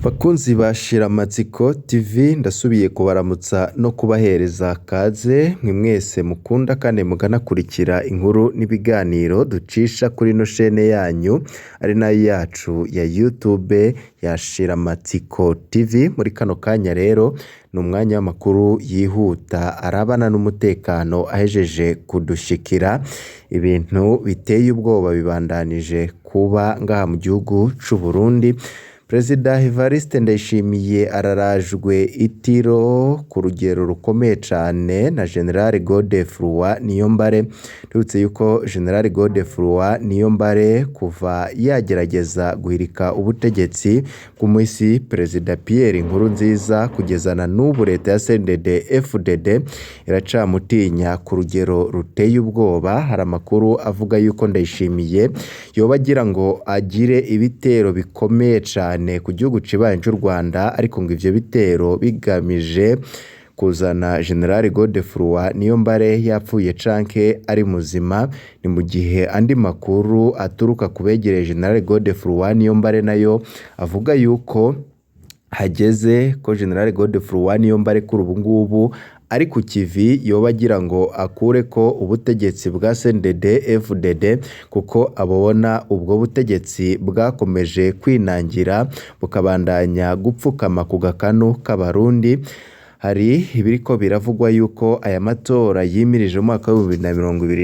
Bakunzi ba Shiramatsiko TV, ndasubiye kubaramutsa no kubahereza kaze mwe mwese mukunda kandi mukanakurikira inkuru n'ibiganiro ducisha kuri ino shene yanyu ari nayo yacu ya YouTube ya Shiramatsiko TV. Muri kano kanya rero ni umwanya w'amakuru yihuta arabana n'umutekano ahejeje kudushikira. Ibintu biteye ubwoba bibandanije kuba ngaha mu gihugu c'u Burundi. Perezida Evariste Ndayishimiye ararajwe itiro ku rugero rukomeye cane na General Godefroid Niyombare. Tubibutse yuko General Godefroid Niyombare kuva yagerageza guhirika ubutegetsi bw'umuhisi Perezida Pierre Nkurunziza kugeza na n'ubu leta ya CNDD FDD iracamutinya ku rugero ruteye ubwoba. Hari amakuru avuga yuko Ndayishimiye yoba agira ngo agire ibitero bikomeye cane ku gihugu cibanyi c'u Rwanda, ariko ngo ivyo bitero bigamije kuzana General Godefroid Niyombare yapfuye canke ari muzima. Ni mu gihe andi makuru aturuka ku begereye General Godefroid Niyombare nayo avuga yuko hageze ko General Godefroid Niyombare kuri ubu ngubu ari ku kivi, yoba agira ngo akureko ubutegetsi bwa CNDD FDD, kuko abona ubwo butegetsi bwakomeje kwinangira bukabandanya gupfukama ku gakanu k'Abarundi. Hari ibiriko biravugwa yuko aya matora yimirije umwaka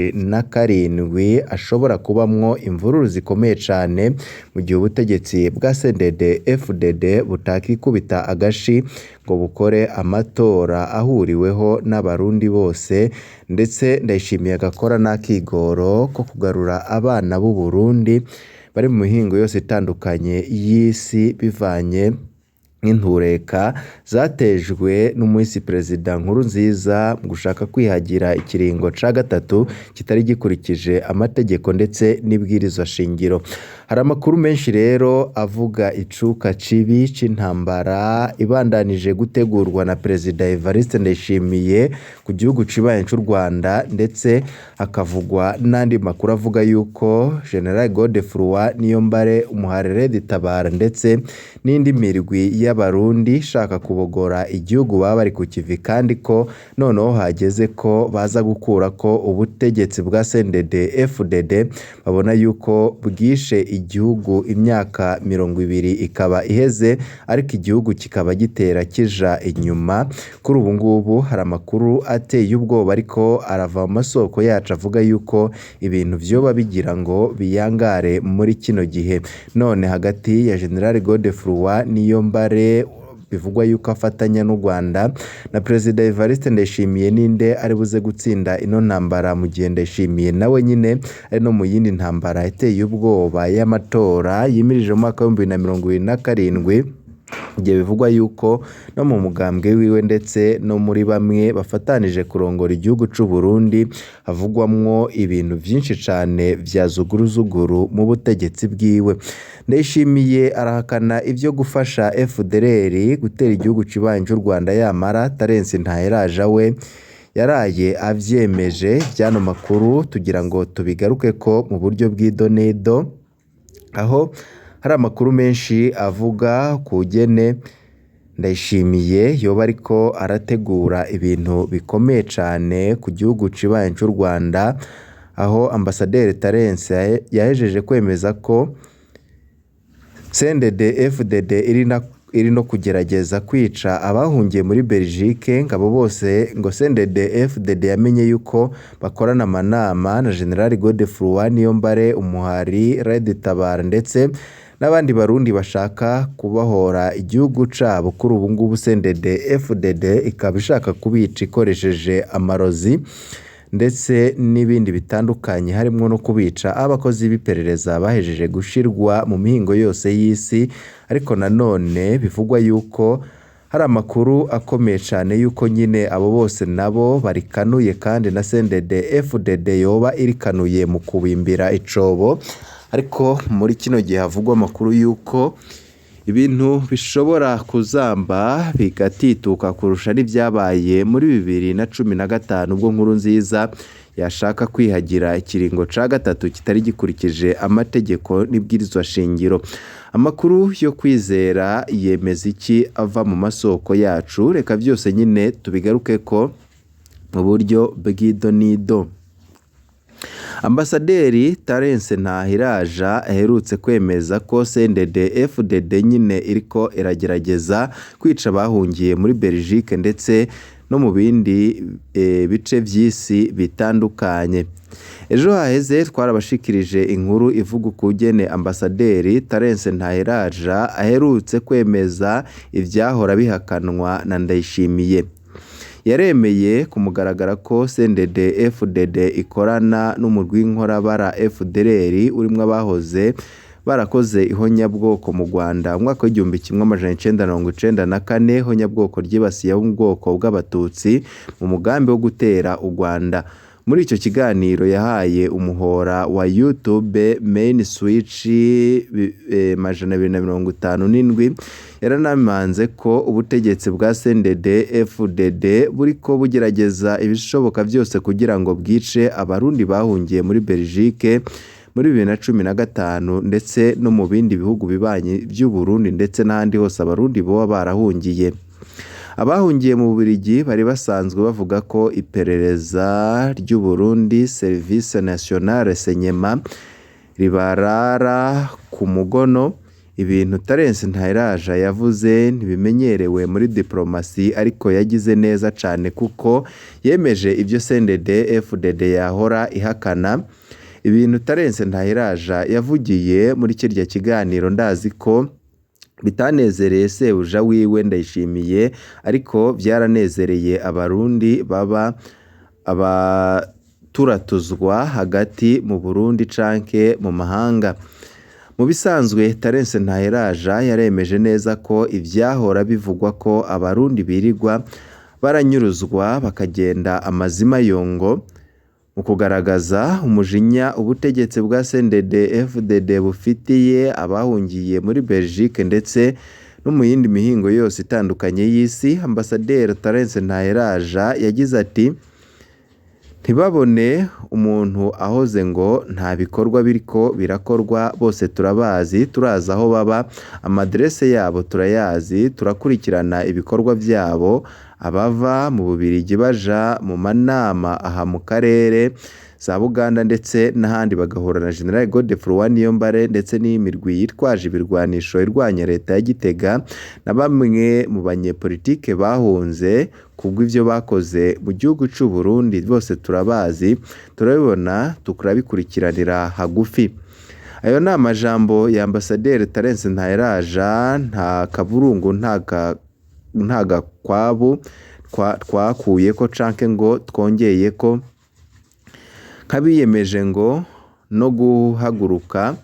w'2027 ashobora kubamwo imvururu zikomeye cane mu gihe ubutegetsi bwa CNDD FDD butakikubita agashi ngo bukore amatora ahuriweho n'Abarundi bose, ndetse Ndayishimiye agakora n'akigoro ko kugarura abana b'u Burundi bari mu mihingo yose itandukanye y'isi bivanye n'intureka zatejwe n'umuhisi Perezida Nkurunziza mu gushaka kwihagira ikiringo ca gatatu kitari gikurikije amategeko ndetse n'ibwirizwa shingiro. Hari amakuru menshi rero avuga icuka cibi c'intambara ibandanije gutegurwa na Perezida Evariste Ndayishimiye ku gihugu cibanyi c'u Rwanda, ndetse hakavugwa n'andi makuru avuga yuko General Godefroid Niyombare, umuharire Tabara ndetse n'indi mirwi y'Abarundi ishaka kubogora igihugu baba bari ku kivi, kandi ko noneho hageze ko baza gukurako ubutegetsi bwa CNDD FDD babona yuko bwishe igihugu imyaka 20 ikaba iheze, ariko igihugu kikaba gitera kija inyuma. Kuri ubu ngubu hari amakuru ateye ubwoba ariko arava mu masoko yacu avuga yuko ibintu vyoba bigira ngo biyangare muri kino gihe. None hagati ya General Godefroid Niyombare bivugwa yuko afatanya n'u Rwanda na Perezida Evariste Ndayishimiye, ninde ari buze gutsinda ino ntambara, mu gihe Ndayishimiye nawe nyine ari no mu yindi ntambara iteye ubwoba y'amatora yimirije mu mwaka w'2027, igihe bivugwa yuko no mu mugambwe wiwe ndetse no muri bamwe bafatanije kurongora igihugu c'u Burundi havugwamwo ibintu vyinshi cane vya zuguruzuguru mu butegetsi bwiwe. Ndayishimiye arahakana ivyo gufasha FDLR gutera igihugu cibanyi c'u Rwanda, yamara Terence Ntaheraja we yaraye avyemeje. Vyano makuru tugira ngo tubigarukeko mu buryo bw'idonedo, aho hari amakuru menshi avuga kugene Ndayishimiye yoba ariko arategura ibintu bikomeye cane ku gihugu cibanyi c'u Rwanda, aho Ambasaderi Terence yahejeje kwemeza ko CNDD FDD iri no kugerageza kwica abahungiye muri Belgique, ngo abo bose ngo CNDD FDD yamenye yuko bakorana amanama na General Godefroid Niyombare, umuhari Red Tabara ndetse n'abandi Barundi bashaka kubohora igihugu cabo. Kuri ubu ngubu CNDD FDD ikaba ishaka kubica ikoresheje amarozi ndetse n'ibindi bitandukanye, harimwo no kubica abakozi b'iperereza bahejeje gushirwa mu mihingo yose y'isi. Ariko nanone bivugwa yuko hari amakuru akomeye cane yuko nyine abo bose nabo barikanuye, kandi na CNDD FDD yoba irikanuye mu kubimbira icobo. Ariko muri kino gihe havugwa amakuru yuko ibintu bishobora kuzamba bigatituka kurusha n'ivyabaye muri 2015 ubwo Nkurunziza yashaka kwihagira ikiringo ca gatatu kitari gikurikije amategeko n'ibwirizwa shingiro. Amakuru yo kwizera yemeza iki ava mu masoko yacu? Reka vyose nyine tubigarukeko mu buryo bw'idonido. Ambasaderi Terence Ntahiraja aherutse kwemeza ko CNDD FDD nyine iriko iragerageza kwica abahungiye muri Belgique ndetse no mu bindi bice vy'isi bitandukanye. Ejo haheze twarabashikirije inkuru ivuga ukugene ambasaderi Terence Ntahiraja aherutse kwemeza ivyahora bihakanwa na Ndayishimiye. Yaremeye ku mugaragaro ko CNDD FDD ikorana n'umurwi w'inkorabara FDLR urimwo abahoze barakoze ihonyabwoko mu Rwanda mu mwaka w'1994, ihonyabwoko ryibasiye abo mu bwoko bw'Abatutsi mu mugambi wo gutera u Rwanda. Muri ico kiganiro yahaye umuhora wa YouTube Main Switch 257, yaranamanze ko ubutegetsi bwa CNDD FDD buriko bugerageza ibishoboka vyose kugira ngo bwice Abarundi bahungiye muri Belgique muri 2015 ndetse no mu bindi bihugu bibanyi vy'u Burundi ndetse n'ahandi hose Abarundi boba barahungiye. Abahungiye mu Bubiligi bari basanzwe bavuga ko iperereza ry'u Burundi Service National Renseignement ribarara ku mugono. Ibintu Terence Ntahiraja yavuze ntibimenyerewe muri diplomasi, ariko yagize neza cane kuko yemeje ivyo CNDD FDD yahora ihakana. Ibintu Terence Ntahiraja yavugiye muri kirya kiganiro ndazi ko bitanezereye sebuja wiwe Ndayishimiye, ariko vyaranezereye Abarundi baba abaturatuzwa hagati mu Burundi canke mu mahanga. Mu bisanzwe Terence Ntahiraja yaremeje neza ko ivyahora bivugwa ko Abarundi birirwa baranyuruzwa bakagenda amazima yongo, mu kugaragaza umujinya ubutegetsi bwa CNDD FDD bufitiye abahungiye muri Belgique ndetse no mu yindi mihingo yose itandukanye y'isi. Ambasaderi Terence Ntahiraja yagize ati: ntibabone umuntu ahoze ngo nta bikorwa biriko birakorwa, bose turabazi, turazi aho baba, amaderese yabo turayazi, turakurikirana ibikorwa vyabo, abava mu Bubiligi baja mu manama aha mu karere za Buganda ndetse n'ahandi bagahura na General Godefroid Niyombare ndetse n'imirwi yitwaje ibirwanisho irwanya leta ya Gitega na bamwe mu banyepolitike bahunze kubw'ivyo bakoze mu gihugu c'u Burundi, bose turabazi, turabibona, turabikurikiranira hagufi. Ayo ni amajambo ya Ambasaderi Terence Ntahiraja, nta kaburungu nta gakwabu twakuyeko canke ngo twongeyeko, nk'abiyemeje ngo no guhaguruka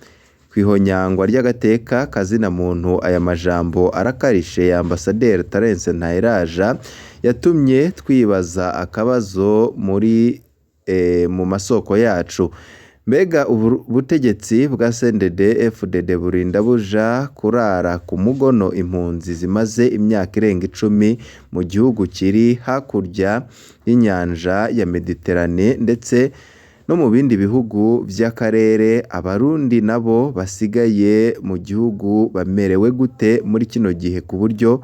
kw'ihonyangwa ry'agateka kazina muntu. Aya majambo arakarishe ya Ambasaderi Terence Ntahiraja yatumye twibaza akabazo muri mu masoko yacu. Mbega ubutegetsi bwa CNDD FDD burinda buja kurara ku mugono impunzi zimaze imyaka irenga 10 mu gihugu kiri hakurya y'inyanja ya Mediterane ndetse no mu bindi bihugu vy'akarere? Abarundi nabo basigaye mu gihugu bamerewe gute muri kino gihe, ku buryo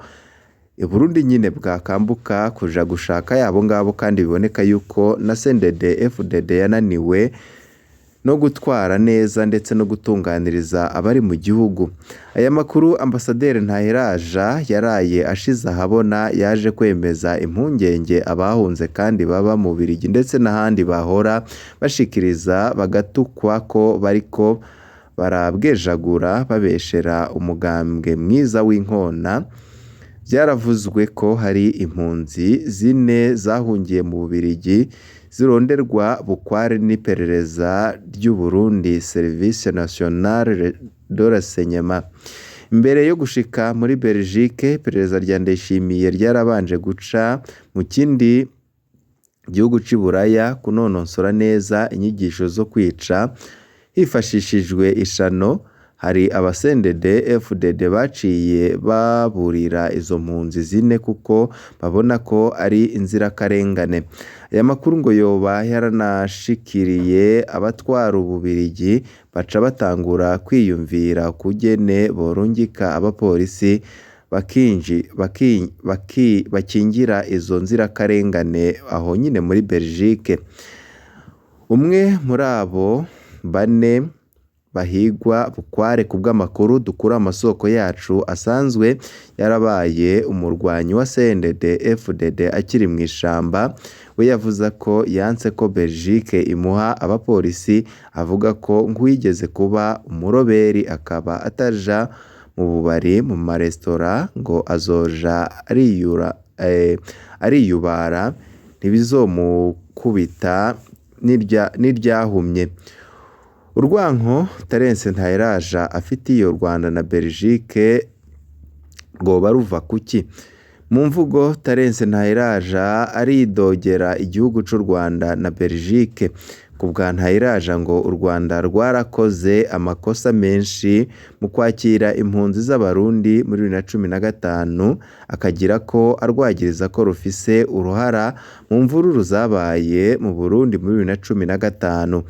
Burundi nyine bwakambuka kuja gushaka yabo ngabo, kandi biboneka yuko na CNDD FDD yananiwe no gutwara neza ndetse no gutunganiriza abari mu gihugu? Aya makuru Ambasaderi Ntahiraja yaraye ashize ahabona yaje kwemeza impungenge abahunze kandi baba mu Bubiligi ndetse n'ahandi bahora bashikiriza bagatukwa ko bariko barabwejagura babeshera umugambwe mwiza w'inkona. Vyaravuzwe ko hari impunzi zine zahungiye mu Bubiligi zironderwa bukware n'iperereza ry'u Burundi Service National de Renseignement. Imbere yo gushika muri Belgique, iperereza rya Ndayishimiye ryarabanje guca mu kindi gihugu c'i Buraya kunonosora neza inyigisho zo kwica hifashishijwe ishano. Hari aba CNDD FDD baciye baburira izo mpunzi zine kuko babona ko ari inzirakarengane. Aya makuru ngo yoba yaranashikiriye abatwara Ububirigi, baca batangura kwiyumvira ukugene borungika abapolisi bakingira izo nzirakarengane aho nyine muri Belgique. Umwe muri abo bane bahigwa bukware kubw'amakuru dukura mu masoko yacu asanzwe yarabaye umurwanyi wa CNDD FDD akiri mw'ishamba, we yavuze ko yanse ko Belgique imuha abapolisi, avuga ko nk'uwigeze kuba umuroberi akaba ataja mu bubari, mu maresitora ngo azoja ariyubara ntibizomukubita n'iryahumye. Urwanko Terence Ntayiraja afitiye u Rwanda na Belgique rwoba ruva kuki? Mu mvugo Terence Ntayiraja aridogera igihugu c'u Rwanda na Belgique. Ku bwa Ntayiraja ngo u Rwanda rwarakoze amakosa menshi mu kwakira impunzi z'Abarundi muri 2015, akagira ko arwagiriza ko rufise uruhara mu mvururu zabaye mu Burundi muri 2015.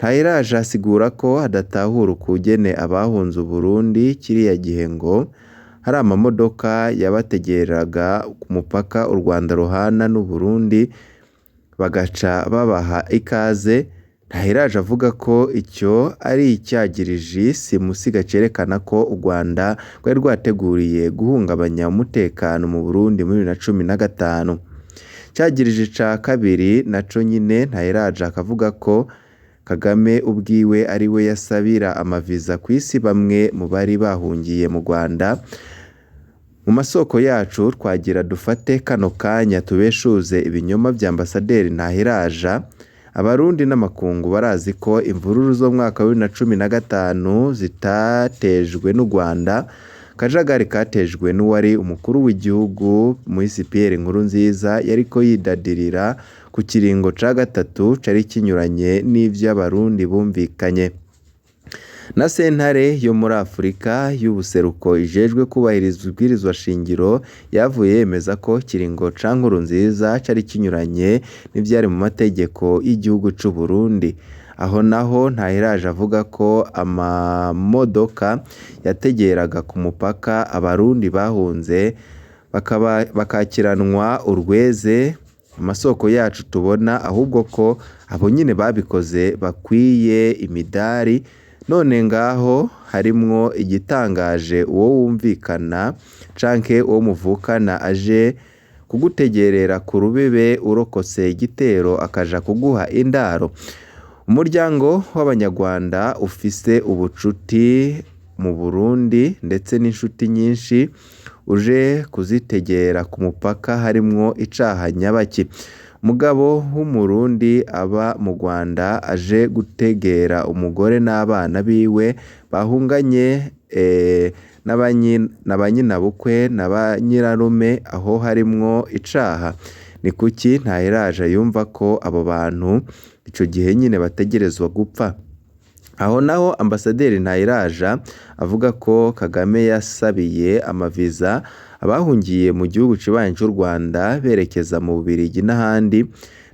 Ntayiraja asigura ko adatahura ukugene abahunze Uburundi kiriya gihe ngo hari amamodoka yabategeraga ku mupaka u Rwanda ruhana n'Uburundi bagaca babaha ikaze. Ntayiraja avuga ko icyo ari icyagiriji simusiga cerekana ko u Rwanda rwari rwateguriye guhungabanya umutekano mu Burundi muri 2015. Icagiriji ca kabiri naco nyene Ntayiraja akavuga ko Kagame ubwiwe ari we yasabira amaviza kw'isi bamwe mu bari bahungiye mu Rwanda. Mu masoko yacu twagira dufate kano kanya tubeshuze ibinyoma vya Ambasaderi Ntahiraja. Abarundi n'amakungu barazi ko imvururu zo mu mwaka wa 2015 zitatejwe n'u Rwanda, akajagari katejwe n'uwari umukuru w'igihugu Muhisi Pierre Nkurunziza yariko yidadirira ku kiringo ca gatatu cari kinyuranye n'ivyo Abarundi bumvikanye. Na sentare yo muri Afurika y'ubuseruko ijejwe kubahiriza ibwirizwa shingiro yavuye yemeza ko ikiringo ca Nkurunziza cari kinyuranye n'ivyari mu mategeko y'igihugu c'u Burundi. Aho naho Ntahiraje avuga ko amamodoka yategeraga ku mupaka Abarundi bahunze bakakiranwa urweze. Amasoko yacu tubona ahubwo ko abo nyene babikoze bakwiye imidari. None ngaho harimwo igitangaje, uwo wumvikana canke uwo muvukana aje kugutegerera ku rubibe urokotse igitero akaja kuguha indaro. Umuryango w'Abanyarwanda ufise ubucuti mu Burundi ndetse n'inshuti nyinshi uje kuzitegera ku mupaka harimwo icaha nyabaki. Mugabo w'Umurundi aba mu Rwanda aje gutegera umugore n'abana biwe bahunganye na ba nyinabukwe na ba nyirarume, aho harimwo icaha. Ni kuki Ntahiraja yumva ko abo bantu ico gihe nyene bategerezwa gupfa? Aho naho Ambasaderi Ntahiraja avuga ko Kagame yasabiye amaviza abahungiye mu gihugu kibanyi c'u Rwanda berekeza mu Bubirigi n'ahandi,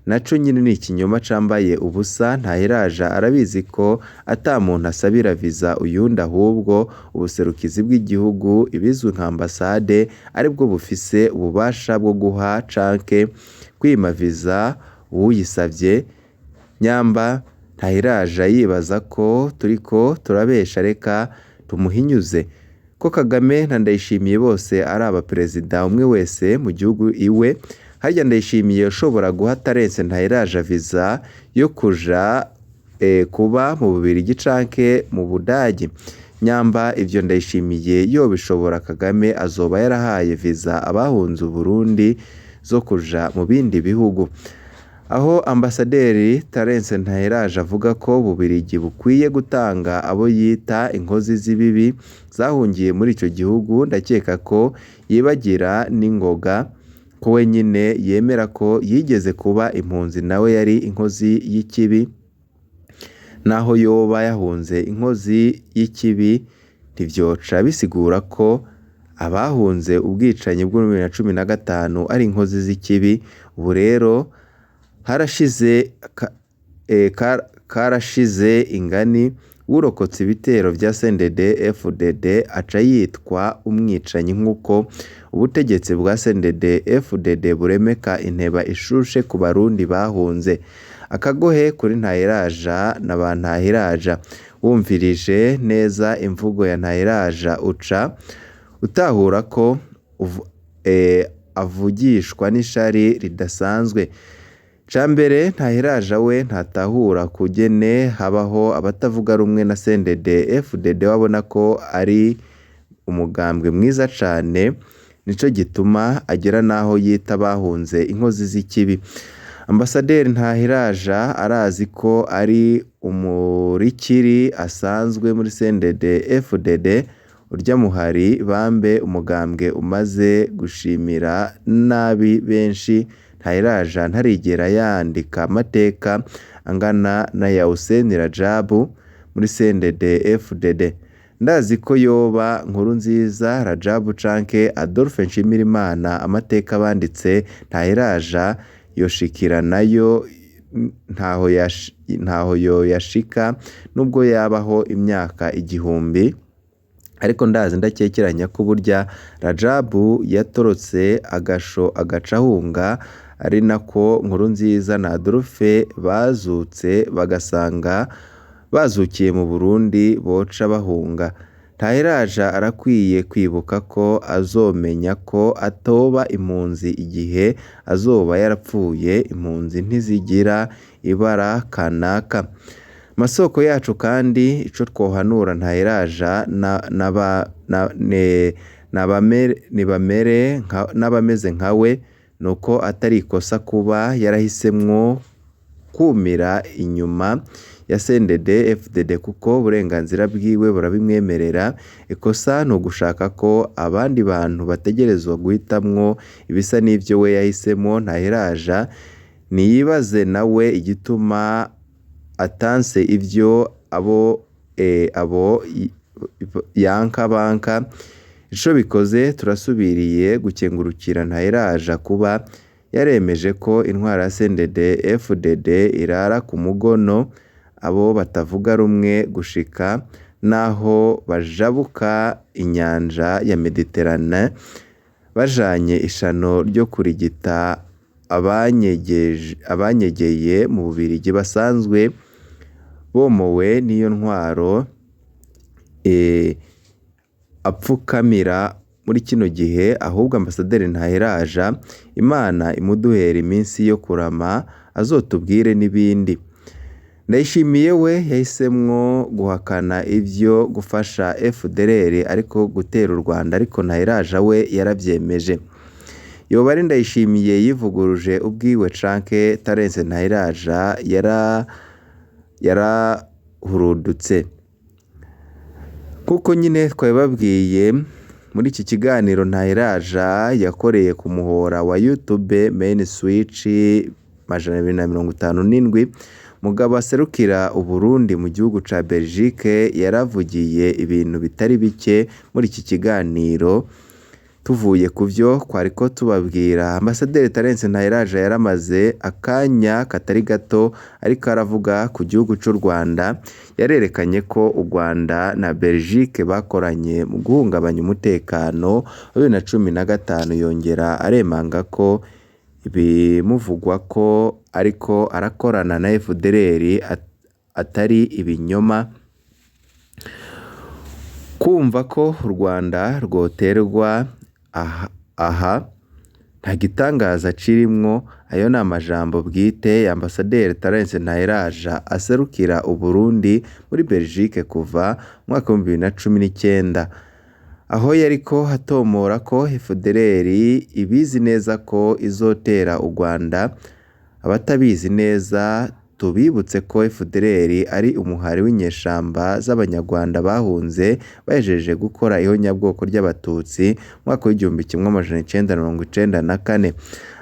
naco nyene ni ikinyoma cambaye ubusa. Ntahiraja arabizi ko ata muntu asabira viza uyundi, ahubwo ubuserukizi bw'igihugu ibizwi nka ambasade aribwo bufise ububasha bwo guha canke kwima viza uwuyisavye. Nyamba Ntahiraja yibaza ko turiko turabesha, reka tumuhinyuze ko Kagame na Ndayishimiye bose ari abaperezida, umwe wese mu gihugu iwe. Harya Ndayishimiye ushobora guha Terence Ntahiraja viza yo kuja kuba mu Bubirigi canke mu Budagi? Nyamba ivyo Ndayishimiye yobishobora, Kagame azoba yarahaye viza abahunze Uburundi zo kuja mu bindi bihugu. Aho Ambasaderi Terence Ntahiraja avuga ko Ububirigi bukwiye gutanga abo yita inkozi z'ibibi zahungiye muri ico gihugu, ndakeka ko yibagira n'ingoga ko we nyene yemera ko yigeze kuba impunzi nawe yari inkozi y'ikibi. Naho yoba yahunze inkozi y'ikibi, ntivyoca bisigura ko abahunze ubwicanyi bwo muri 2015 ari inkozi z'ikibi. Ubu rero karashize ingani, uwurokotse ibitero vya CNDD FDD aca yitwa umwicanyi, nk'uko ubutegetsi bwa CNDD FDD buremeka inteba ishushe ku Barundi bahunze. Akagohe kuri Ntahiraja na ba Ntahiraja. Wumvirije neza imvugo ya Ntahiraja uca utahura ko avugishwa n'ishari ridasanzwe. Icambere, Ntahiraja we ntatahura kugene habaho abatavuga rumwe na CNDD FDD, wabona ko ari umugambwe mwiza cane, nico gituma agera naho yita abahunze inkozi z'ikibi. Ambasaderi Ntahiraja arazi ko ari umurikiri asanzwe muri CNDD FDD, urya muhari bambe umugambwe umaze gushimira nabi benshi. Ntahiraja ntarigera yandika amateka angana n'aya Hussein Rajabu muri CNDD FDD. Ndazi ko yoba Nkurunziza, Rajabu canke Adolphe Nshimirimana amateka banditse Ntahiraja yoshikira nayo ntaho yoyashika nubwo yabaho imyaka 1000. Ariko ndazi ndakekeranya ko burya Rajabu yatorotse agasho agaca ahunga, ari nako Nkurunziza na Adolphe bazutse bagasanga bazukiye mu Burundi boca bahunga. Ntahiraja arakwiye kwibuka ko azomenya ko atoba impunzi igihe azoba yarapfuye. Impunzi ntizigira ibara kanaka. Masoko yacu kandi ico twohanura Ntahiraja n'abameze nkawe, nuko atari ikosa kuba yarahisemwo kumira inyuma ya CNDD FDD, kuko uburenganzira bwiwe burabimwemerera. Ikosa ni ugushaka ko abandi bantu bategerezwa guhitamwo ibisa n'ivyo we yahisemwo. Ntahiraja niyibaze nawe igituma atanse ivyo abo yanka banka. Ico bikoze turasubiriye gukengurukira Ntahiraja kuba yaremeje ko intwara ya CNDD FDD irara ku mugono abo batavuga rumwe gushika naho bajabuka inyanja ya Mediterane bajanye ishano ryo kurigita abanyegeye mu Bubirigi basanzwe bomowe n'iyo ntwaro apfukamira muri kino gihe. Ahubwo Ambasaderi Ntahiraja, Imana imuduhera iminsi yo kurama, azotubwire n'ibindi. Ndayishimiye we yahisemwo guhakana ivyo gufasha FDLR ariko gutera u Rwanda, ariko Ntahiraja we yaravyemeje. Yoba ari Ndayishimiye yivuguruje ubwiwe canke Terence Ntahiraja yarahurudutse? Kuko nyine twabibabwiye muri iki kiganiro Ntahiraja yakoreye ku muhora wa YouTube Main Switch 257, mugabo aserukira Uburundi mu gihugu ca Belgique, yaravugiye ibintu bitari bike muri iki kiganiro. Tuvuye ku vyo twariko tubabwira, Ambasaderi Terence Ntahiraja yaramaze akanya katari gato ariko aravuga ku gihugu c'u Rwanda. Yarerekanye ko u Rwanda na Belgique bakoranye mu guhungabanya umutekano wa 2015, yongera aremanga ko ibimuvugwa ko ariko arakorana na FDLR atari ibinyoma. Kumva ko u Rwanda rwoterwa aha nta gitangaza kirimwo, ayo ni amajambo bwite ya Ambasaderi Terence Ntahiraja aserukira Uburundi muri Belgique kuva mu mwaka w'ibihumbi bibiri na cumi n'icenda, aho yariko atomora ko FDLR ibizi neza ko izotera u Rwanda. Abatabizi neza tubibutse ko FDLR ari umuhari w'inyeshamba z'abanyarwanda bahunze bahejeje gukora ihonyabwoko ry'abatutsi mu mwaka w'1994.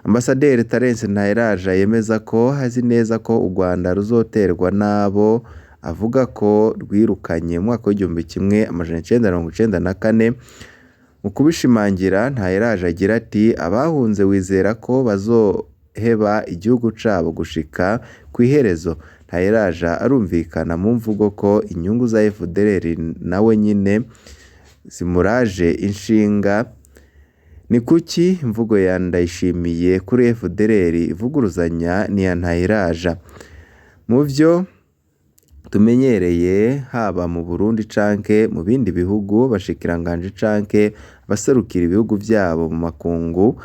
Ambasaderi Terence Ntahiraja yemeza ko azi neza ko u Rwanda ruzoterwa n'abo avuga ko rwirukanye mu mwaka w'1994. Mu kubishimangira, Ntahiraje agira ati: "Abahunze wizera ko bazoheba igihugu cabo gushika kw'iherezo?" Ntahiraje arumvikana mu mvugo ko inyungu za FDLR nawe nyene zimuraje inshinga. Ni kuki imvugo ya Ndayishimiye kuri FDLR ivuguruzanya n'iya Ntahiraja? Mu vyo tumenyereye haba mu Burundi canke mu bindi bihugu, abashikiranganji canke abaserukira ibihugu vyabo mu makungu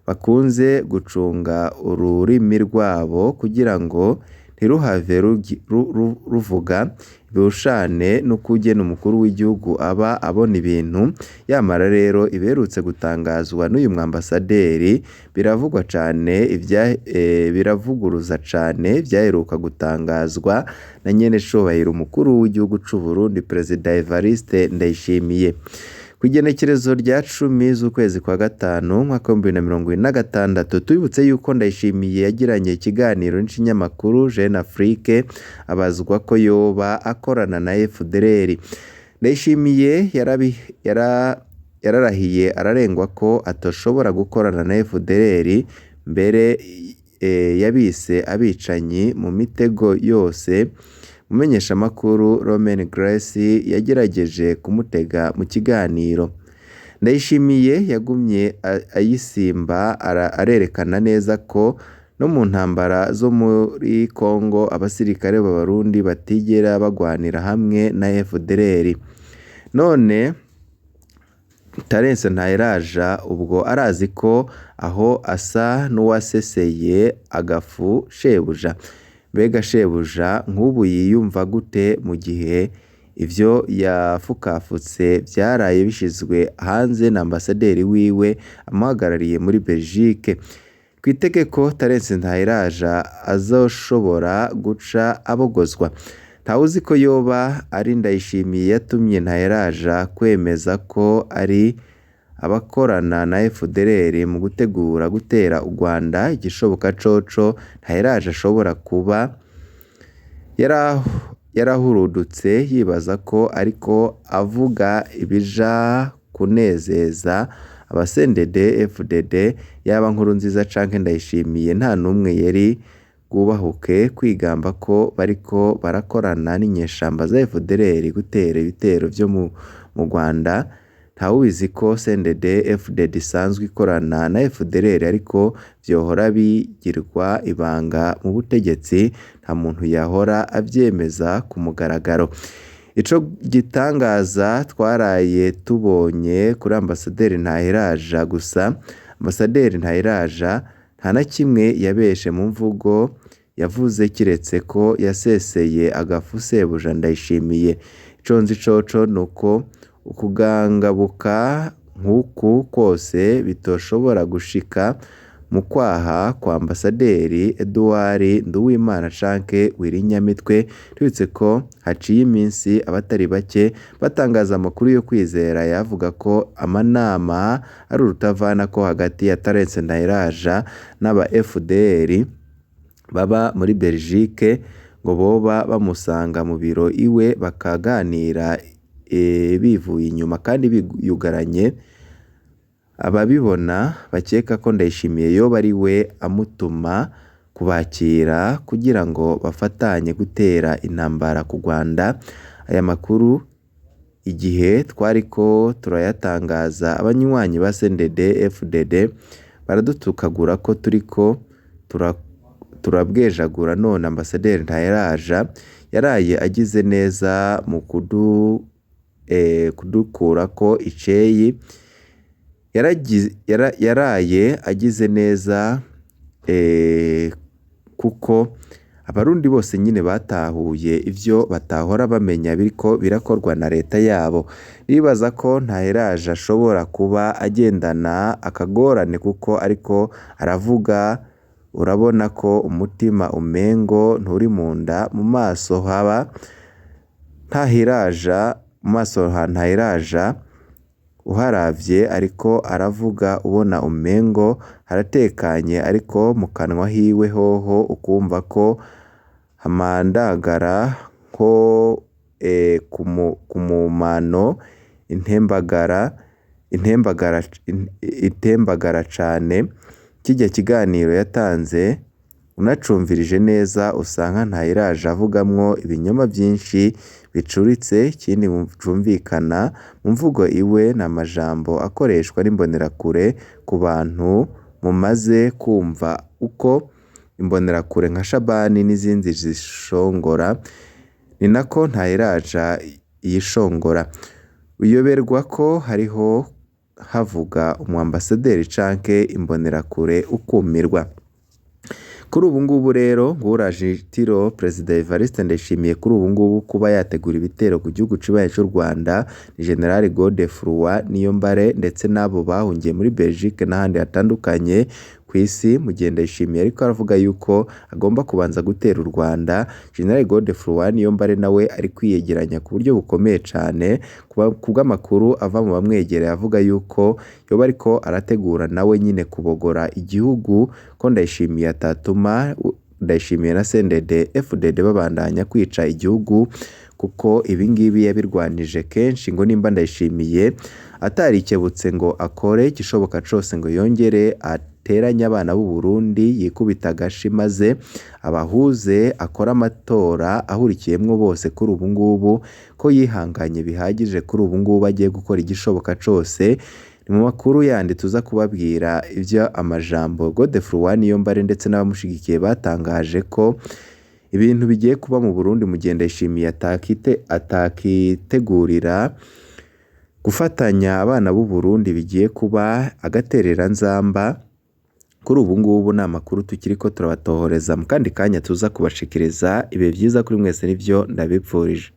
bakunze gucunga ururimi rwabo kugira ngo ntiruhave ruvuga ibihushane n'ukugena umukuru w'igihugu aba abona ibintu. Yamara rero ibiherutse gutangazwa n'uyu mwambasaderi biravugwa cane biravuguruza cane ivyaheruka gutangazwa na nyenecubahiro umukuru w'igihugu c'u Burundi, Perezida Evariste Ndayishimiye. Kw'igenekerezo rya 10 z'ukwezi kwa gatanu umwaka w'2026, tubibutse yuko Ndayishimiye yagiranye ikiganiro n'ikinyamakuru Jeune Afrique abazwa ko yoba akorana na FDLR. Ndayishimiye yararahiye ararengwa ko atoshobora gukorana na FDLR, mbere yabise abicanyi mu mitego yose. Umumenyeshamakuru Romain Grace yagerageje kumutega mu kiganiro. Ndayishimiye yagumye ayisimba arerekana neza ko no mu ntambara zo muri Congo abasirikare b'Abarundi batigera bagwanira hamwe na FDLR. None Terence Ntahiraja ubwo arazi ko aho asa n'uwaseseye agafu shebuja. Mbega shebuja nk'ubu yiyumva gute mu gihe ivyo yafukafutse vyaraye bishizwe hanze na ambasaderi wiwe amuhagarariye muri Belgique? Kw'itegeko Terence Ntahiraja azoshobora guca abogozwa. Ntawuzi ko yoba ari Ndayishimiye yatumye Ntahiraja kwemeza ko ari abakorana na FDLR mu gutegura gutera u Rwanda. Igishoboka coco Ntahiraje ashobora kuba yarahurudutse yibaza ko ariko avuga ibija kunezeza abasendede FDD, yaba Nkurunziza canke Ndayishimiye nta n'umwe yari bwubahuke kwigamba ko bariko barakorana n'inyeshamba za FDLR gutera ibitero vyo mu Rwanda. Ntawubizi ko CNDD FDD isanzwe ikorana na FDLR, ariko vyohora bigirwa ibanga mu butegetsi, nta muntu yahora avyemeza ku mugaragaro. Ico gitangaza twaraye tubonye kuri ambasaderi Ntahiraja gusa, ambasaderi Ntahiraja nta na kimwe yabeshe mu mvugo yavuze kiretse ko yaseseye agafu sebuja Ndayishimiye. Ico nzi coco nuko ukugangabuka nk'uku kose bitoshobora gushika mu kwaha kwa ambasaderi Edouard Nduwimana canke Wirinyamitwe. Tubibutse ko haciye iminsi abatari bake batangaza amakuru yo kwizera yavuga ko amanama ari urutavanako hagati ya Terence Ntahiraja n'aba FDL baba muri Belgique, ngo boba bamusanga mu biro iwe bakaganira bivuye inyuma kandi biyugaranye. Ababibona bakeka ko Ndayishimiye yoba ari we amutuma kubakira kugira ngo bafatanye gutera intambara ku Rwanda. Aya makuru igihe twariko turayatangaza, abanywanyi ba CNDD FDD baradutukagura ko turiko turabwejagura. None ambasaderi Ntahiraja yaraye agize neza mu kudukurako iceyi, yaraye agize neza kuko abarundi bose nyine batahuye ivyo batahora bamenya biriko birakorwa na leta yabo. Nibaza ko Ntahiraje ashobora kuba agendana akagorane kuko ariko aravuga, urabona ko umutima umengo nturi munda, mu maso haba Ntahiraja, mu maso ha Ntahiraja uharavye ariko aravuga ubona umengo haratekanye, ariko mu kanwa hiwe hoho ukumva ko hamandagara nko ku mumano intembagara cane. Kirya kiganiro yatanze unacumvirije neza usanga Ntayiraje avugamwo ibinyoma vyinshi bicuritse. Ikindi cumvikana mu mvugo iwe ni amajambo akoreshwa n'imbonerakure. Ku bantu mumaze kumva uko imbonerakure nka Shabani n'izindi zishongora, ni nako Ntayiraja yishongora. Uyoberwa ko hariho havuga umwambasaderi canke imbonerakure, ukumirwa. Kuri ubu ngubu rero nguraje itiro Perezida Evariste Ndayishimiye kuri ubu ngubu kuba yategura ibitero ku gihugu cibaye c'u Rwanda ni General Godefroid Niyombare ndetse n'abo bahungiye muri Belgique n'ahandi hatandukanye ku isi. Mu gihe Ndayishimiye ariko aravuga yuko agomba kubanza gutera u Rwanda, General Godefroid Niyombare nawe ari kwiyegeranya ku buryo bukomeye cane. Kubw'amakuru ava mu bamwegereye avuga yuko yoba ariko arategura nawe nyine kubogora igihugu, ko Ndayishimiye atatuma Ndayishimiye na CNDD FDD babandanya kwica igihugu, kuko ibingibi yabirwanije kenshi. Ngo nimba Ndayishimiye atarikebutse ngo akore igishoboka cose ngo yongere ateranye abana b'u Burundi, yikubita agashi maze abahuze, akore amatora ahurikiyemwo bose, kuri ubu ngubu ko yihanganye bihagije, kuri ubu ngubu agiye gukora igishoboka cose. Ni mu makuru yandi tuza kubabwira ivyo amajambo Godefroid Niyombare ndetse n'abamushigikiye batangaje ko ibintu bigiye kuba mu Burundi mu gihe Ndayishimiye atakitegurira gufatanya abana b'u Burundi, bigiye kuba agatereranzamba. Kuri ubu ngubu ni amakuru tukiriko turabatohoreza, mu kandi kanya tuza kubashikiriza. Ibihe vyiza kuri mwese nivyo ndabipfurije.